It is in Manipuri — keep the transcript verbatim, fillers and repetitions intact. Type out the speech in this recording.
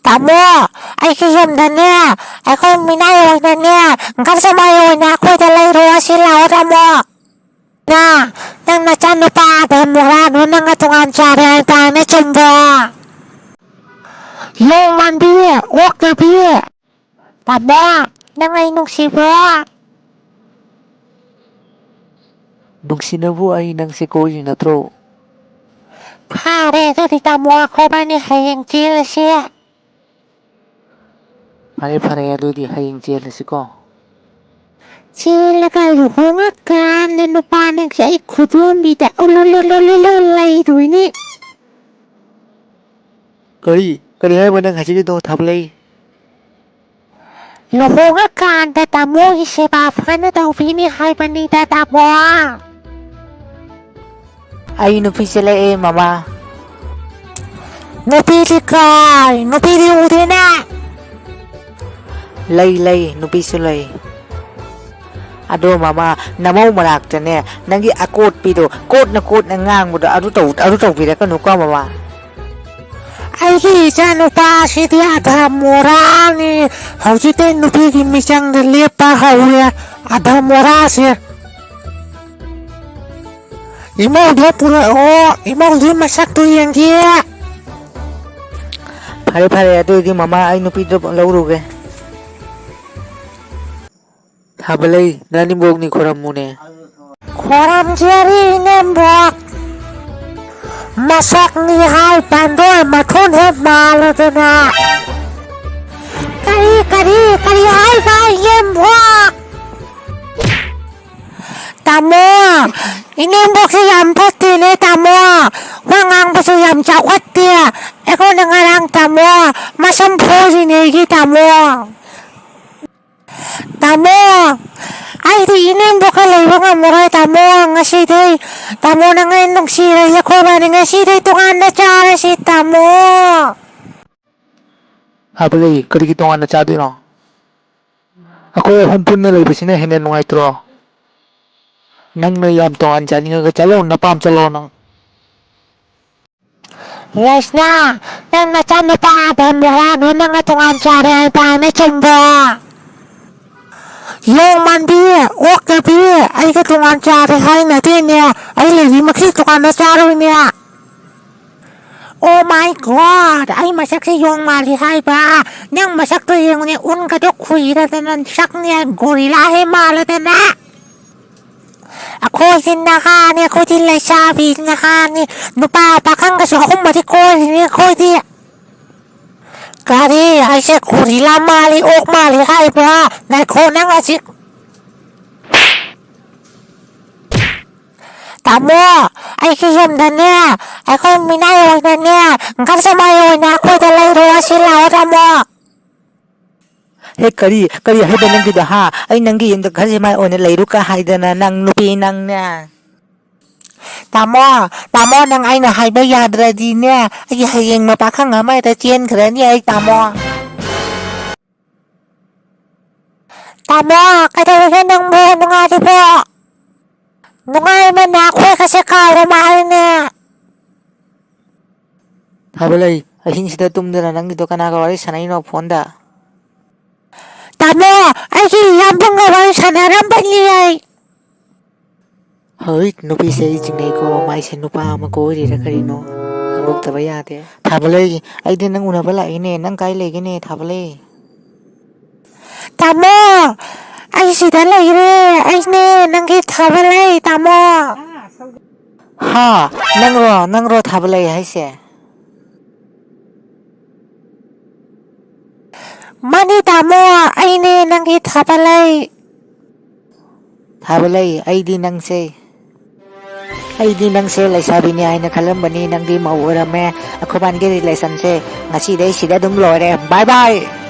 ꯇꯥꯃꯣ, ꯑꯩꯒꯤ ꯌꯨꯝꯗꯅꯦ, ꯑꯩꯈꯣꯏ ꯃꯤꯅꯥꯏ ꯑꯣꯏꯅꯅꯦ, ꯀꯁꯇꯃꯔ ꯑꯣꯏꯅ ꯑꯩꯈꯣꯏꯗ ꯂꯩꯔꯣ, ꯑꯁꯤ ꯂꯥꯛꯑꯣ ꯇꯥꯃꯣ꯫ ꯅ, ꯅꯪ ꯅꯆꯥꯅꯨꯄꯥ ꯑꯗ ꯃꯣꯔꯥꯗꯣ ꯅꯪꯅ ꯇꯣꯉꯥꯟ ꯆꯥꯔꯦ ꯍꯥꯏ ꯇꯥꯔꯦꯅꯦ, ꯆꯨꯝꯕ꯭ꯔꯣ? ꯌꯣꯡ ꯃꯥꯟꯕꯤ, ꯑꯣꯛ ꯅꯨꯄꯤ, ꯇꯥꯃꯣ, ꯅꯪ ꯑꯩ ꯅꯨꯡꯁꯤꯕ꯭ꯔꯣ? ꯅꯨꯡꯁꯤꯅꯕꯨ ꯑꯩ ꯅꯪꯁꯦ ꯀꯣꯏꯔꯤ ꯅꯠꯇ꯭ꯔꯣ? ꯐꯔꯦ, ꯑꯗꯨꯗꯤ ꯇꯥꯃꯣ, ꯑꯩꯈꯣꯏꯕꯥꯅꯤ ꯍꯌꯦꯡ ꯆꯦꯜꯂꯁꯤ꯫ ꯐꯔꯦ, ꯐꯔꯦ, ꯑꯗꯨꯗꯤ ꯍꯌꯦꯡ ꯆꯦꯜꯂꯁꯤꯀꯣ꯫ ꯆꯦꯜꯂꯒ ꯂꯨꯍꯣꯡꯉꯀꯥꯟꯗ ꯅꯨꯄꯥ ꯅꯪꯁꯦ ꯑꯩ ꯈꯨꯗꯣꯝꯕꯤꯗ ꯎꯂꯨꯂꯨꯂꯨꯂꯨ ꯂꯩꯗꯣꯏꯅꯤ꯫ ꯀꯔꯤ? ꯀꯔꯤ ꯍꯥꯏꯕ ꯅꯪ ꯍꯥꯏꯖꯔꯤꯗꯣ, ꯊꯥꯕꯂꯩ? ꯂꯨꯍꯣꯡꯉꯀꯥꯟꯗ ꯇꯥꯃꯣꯒꯤ ꯁꯦꯕꯥ ꯐꯖꯅ ꯇꯧꯕꯤꯅꯤ ꯍꯥꯏꯕꯅꯤꯗ, ꯇꯥꯃꯣ꯫ ꯑꯩ ꯅꯨꯄꯤ ꯆꯦꯜꯂꯛꯑꯦ, ꯃꯃꯥ꯫ ꯅꯨꯄꯤꯗꯤ ꯀꯥꯏ? ꯅꯨꯄꯤꯗꯤ ꯎꯗꯦꯅꯦ꯫ ꯂꯩ, ꯂꯩ, ꯅꯨꯄꯤꯁꯨ ꯂꯩ꯫ ꯑꯗꯣ ꯃꯃꯥ, ꯅꯃꯧ ꯃꯅꯥꯛꯇꯅꯦ, ꯅꯪꯒꯤ ꯑꯀꯣꯠꯄꯤꯗꯣ, ꯀꯣꯠꯅ ꯀꯣꯠꯅ ꯉꯥꯡꯕꯗꯣ, ꯑꯗꯨ ꯇꯧ-, ꯑꯗꯨ ꯇꯧꯕꯤꯔꯛꯀꯅꯨꯀꯣ, ꯃꯃꯥ꯫ ꯑꯩꯒꯤ ꯏꯆꯥꯅꯨꯄꯥꯁꯤꯗꯤ ꯑꯙꯥ ꯃꯣꯔꯥꯅꯤ꯫ ꯍꯧꯖꯤꯛꯇꯤ ꯅꯨꯄꯤꯒꯤ ꯃꯤꯆꯪꯗ ꯂꯦꯞꯄ ꯍꯧꯔꯦ, ꯑꯙꯥ ꯃꯣꯔꯥꯁꯦ꯫ ꯏꯃꯧꯗꯣ ꯄꯨꯔꯛꯑꯣ, ꯏꯃꯧꯗꯨꯒꯤ ꯃꯁꯛꯇꯣ ꯌꯦꯡꯒꯦ꯫ ꯐꯔꯦ, ꯐꯔꯦ, ꯑꯗꯨ ꯑꯣꯏꯗꯤ ꯃꯃꯥ, ꯑꯩ ꯅꯨꯄꯤꯗꯣ ꯂꯧꯔꯨꯒꯦ꯫ ꯊꯥꯕꯂꯩ, ꯅꯅꯦꯝꯕꯣꯛꯅꯤ, ꯈꯣꯏꯔꯝꯃꯨꯅꯦ꯫ ꯈꯣꯏꯔꯝꯖꯔꯤ, ꯏꯅꯦꯝꯕꯣꯛ꯫ ꯃꯁꯛꯅꯤ ꯍꯥꯏ ꯄꯥꯟꯗꯣꯏ ꯃꯊꯨꯟ ꯍꯦꯛ ꯃꯥꯜꯂꯗꯅ꯫ ꯀꯔꯤ, ꯀꯔꯤ, ꯀꯔꯤ ꯍꯥꯏꯕ, ꯏꯅꯦꯝꯕꯣꯛ? ꯇꯥꯃꯣ, ꯏꯅꯦꯝꯕꯣꯛꯁꯦ ꯌꯥꯝ ꯐꯠꯇꯦꯅꯦ, ꯇꯥꯃꯣ꯫ ꯋꯥ ꯉꯥꯡꯕꯁꯨ ꯌꯥꯝ ꯆꯥꯎꯈꯠꯇꯦ꯫ ꯑꯩꯉꯣꯟꯗ ꯉꯔꯥꯡ ꯇꯥꯃꯣ ꯃꯁꯝ ꯐꯣꯏꯔꯤꯅꯦ ꯑꯩꯒꯤ, ꯇꯥꯃꯣ꯫ ꯇꯥꯃꯣ, ꯑꯩꯗꯤ ꯏꯅꯦꯝꯕꯣꯛꯀ ꯂꯩꯕ ꯉꯝꯃꯔꯣꯏ, ꯇꯥꯃꯣ꯫ ꯉꯁꯤꯗꯩ ꯇꯥꯃꯣ ꯅꯪ ꯑꯩ ꯅꯨꯡꯁꯤꯔꯗꯤ ꯑꯩꯈꯣꯏꯕꯥꯅꯤ ꯉꯁꯤꯗꯩ ꯇꯣꯉꯥꯟꯅ ꯆꯥꯔꯁꯤ, ꯇꯥꯃꯣ꯫ ꯍꯥꯏꯕꯗꯤ ꯀꯔꯤꯒꯤ ꯇꯣꯉꯥꯟꯅ ꯆꯥꯗꯣꯏꯅꯣ? ꯑꯩꯈꯣꯏ ꯑꯍꯨꯝ ꯄꯨꯟꯅ ꯂꯩꯕꯁꯤꯅ ꯍꯦꯟꯅ ꯅꯨꯡꯉꯥꯏꯇ꯭ꯔꯣ? ꯅꯪꯅ ꯌꯥꯝ ꯇꯣꯉꯥꯟ ꯆꯥꯅꯤꯡꯉꯒ ꯆꯠꯂꯣ, ꯅꯄꯥꯝ ꯆꯠꯂꯣ ꯅꯪ꯫ ꯔꯦꯁꯅꯥ, ꯅꯪ ꯅꯆꯥꯅꯨꯄꯥ ꯑꯥꯗ ꯅꯪ ꯕꯦꯔꯥꯅꯦ, ꯅꯪꯅ ꯇꯣꯉꯥꯟ ꯆꯥꯔꯦ ꯍꯥꯏꯗꯥꯏꯅꯦ, ꯆꯨꯝꯕ꯭ꯔꯣ? ꯌꯣꯡ ꯃꯥꯟꯕꯤ, ꯑꯣꯛꯇꯕꯤ, ꯑꯩꯒ ꯇꯣꯉꯥꯟ ꯆꯥꯔꯦ ꯍꯥꯏꯅꯗꯦꯅꯦ, ꯑꯩ ꯂꯩꯔꯤ ꯃꯈꯩ ꯇꯣꯉꯥꯟꯅ ꯆꯥꯔꯣꯏꯅꯦ꯫ Oh my God! ꯑꯩ ꯃꯁꯛꯁꯦ ꯌꯣꯡ ꯃꯥꯜꯂꯤ ꯍꯥꯏꯕ? ꯅꯪ ꯃꯁꯛꯇꯣ ꯌꯦꯡꯉꯨꯅꯦ, ꯎꯟꯒꯗꯣ ꯈꯨꯏꯔꯗꯅ ꯁꯛꯅꯦ ꯒꯣꯔꯤꯂꯥ ꯍꯦ ꯃꯥꯜꯂꯗꯅ꯫ ꯑꯩꯈꯣꯏꯗꯤ ꯅꯍꯥꯅꯤ, ꯑꯩꯈꯣꯏꯗꯤ ꯂꯩꯁꯥꯕꯤ ꯅꯍꯥꯅꯤ, ꯅꯨꯄꯥ ꯄꯥꯈꯪꯒꯁꯨ ꯑꯍꯨꯝ ꯃꯔꯤ ꯀꯣꯏꯔꯤꯅꯤ ꯑꯩꯈꯣꯏꯗꯤ꯫ ꯀꯔꯤ ꯍꯥꯏꯁꯦ? ꯒꯣꯔꯤꯂꯥ ꯃꯥꯜꯂꯤ, ꯑꯣꯛ ꯃꯥꯜꯂꯤ ꯍꯥꯏꯕ꯭ꯔꯥ? ꯉꯥꯏꯈꯣ, ꯅꯪ ꯍꯧꯖꯤꯛ꯫ ꯇꯥꯃꯣ, ꯑꯩꯒꯤ ꯌꯨꯝꯗꯅꯦ, ꯑꯩꯈꯣꯏ ꯃꯤꯅꯥꯏ ꯑꯣꯏꯅꯅꯦ, ꯒꯟꯁꯃꯥꯏ ꯑꯣꯏꯅ ꯑꯩꯈꯣꯏꯗ ꯂꯩꯔꯣ, ꯑꯁꯤ ꯂꯥꯛꯑꯣ, ꯇꯥꯃꯣ꯫ ꯍꯦ, ꯀꯔꯤ, ꯀꯔꯤ ꯍꯥꯏꯕ ꯅꯪꯒꯤꯗꯣ, ꯍꯥ? ꯑꯩ ꯅꯪꯒꯤ ꯌꯨꯝꯗ ꯒꯟꯁꯃꯥꯏ ꯑꯣꯏꯅ ꯂꯩꯔꯨꯀ ꯍꯥꯏꯗꯅ, ꯅꯪ ꯅꯨꯄꯤ ꯅꯪꯅꯦ꯫ ꯇꯥꯃꯣ, ꯇꯥꯃꯣ, ꯅꯪ ꯑꯩꯅ ꯍꯥꯏꯕ ꯌꯥꯗ꯭ꯔꯗꯤꯅꯦ, ꯑꯩ ꯍꯌꯦꯡ ꯃꯄꯥ ꯈꯪ ꯑꯃ ꯍꯦꯛꯇ ꯆꯦꯟꯈ꯭ꯔꯅꯤ ꯑꯩ, ꯇꯥꯃꯣ꯫ ꯇꯥꯃꯣ, ꯀꯩꯗꯧꯔꯒꯦ ꯅꯪꯕꯨ? ꯅꯨꯡꯉꯥꯏꯔꯤꯕꯣ? ꯅꯨꯡꯉꯥꯏꯃꯟꯅ ꯑꯩꯈꯣꯏꯒꯁꯦ ꯀꯥꯎꯔ ꯃꯥꯜꯂꯦꯅꯦ꯫ ꯊꯥꯕꯂꯩ, ꯑꯍꯤꯡꯁꯤꯗ ꯇꯨꯝꯗꯅ ꯅꯪꯒꯤꯗꯣ ꯀꯅꯥꯒ ꯋꯥꯔꯤ ꯁꯥꯟꯅꯩꯅꯣ ꯐꯣꯟꯗ? ꯇꯥꯃꯣ, ꯑꯩꯒꯤ ꯏꯌꯥꯝꯕꯒ ꯋꯥꯔꯤ ꯁꯥꯟꯅꯔꯝꯕꯅꯤ ꯑꯩ꯫ ꯍꯧꯖꯤꯛ ꯅꯨꯄꯤꯁꯦ ꯑꯩ ꯆꯤꯡꯅꯩꯀꯣ, ꯃꯥꯏꯁꯦ ꯅꯨꯄꯥ ꯑꯃ ꯀꯣꯏꯔꯤꯔ ꯀꯔꯤꯅꯣ? ꯍꯪꯗꯣꯛꯇꯕ ꯌꯥꯗꯦ꯫ ꯊꯥꯕꯂꯩ, ꯑꯩꯗꯤ ꯅꯪ ꯎꯅꯕ ꯂꯥꯛꯏꯅꯦ, ꯅꯪ ꯀꯥꯏ ꯂꯩꯒꯦꯅꯦ ꯊꯥꯕꯂꯩ? ꯇꯥꯃꯣ, ꯑꯩ ꯁꯤꯗ ꯂꯩꯔꯦ, ꯑꯩꯅꯦ ꯅꯪꯒꯤ ꯊꯥꯕꯂꯩ, ꯇꯥꯃꯣ꯫ ꯍꯥ? ꯅꯪꯔꯣ, ꯅꯪꯔꯣ ꯊꯥꯕꯂꯩ ꯍꯥꯏꯁꯦ? ꯃꯥꯅꯤ ꯇꯥꯃꯣ, ꯑꯩꯅꯦ ꯅꯪꯒꯤ ꯊꯥꯕꯂꯩ꯫ ꯊꯥꯕꯂꯩ, ꯑꯩꯗꯤ ꯅꯪꯁꯦ, ꯑꯩꯗꯤ ꯅꯪꯁꯦ ꯂꯩꯁꯥꯕꯤꯅꯤ ꯍꯥꯏꯅ ꯈꯜꯂꯝꯕꯅꯤ, ꯅꯪꯗꯤ ꯃꯧ ꯑꯣꯏꯔꯝꯃꯦ꯫ ꯑꯩꯈꯣꯏꯕꯥꯅꯤꯒꯤ relationꯁꯦ ꯉꯁꯤꯗꯩ ꯁꯤꯗ ꯑꯗꯨꯝ ꯂꯣꯏꯔꯦ꯫ Bye bye꯫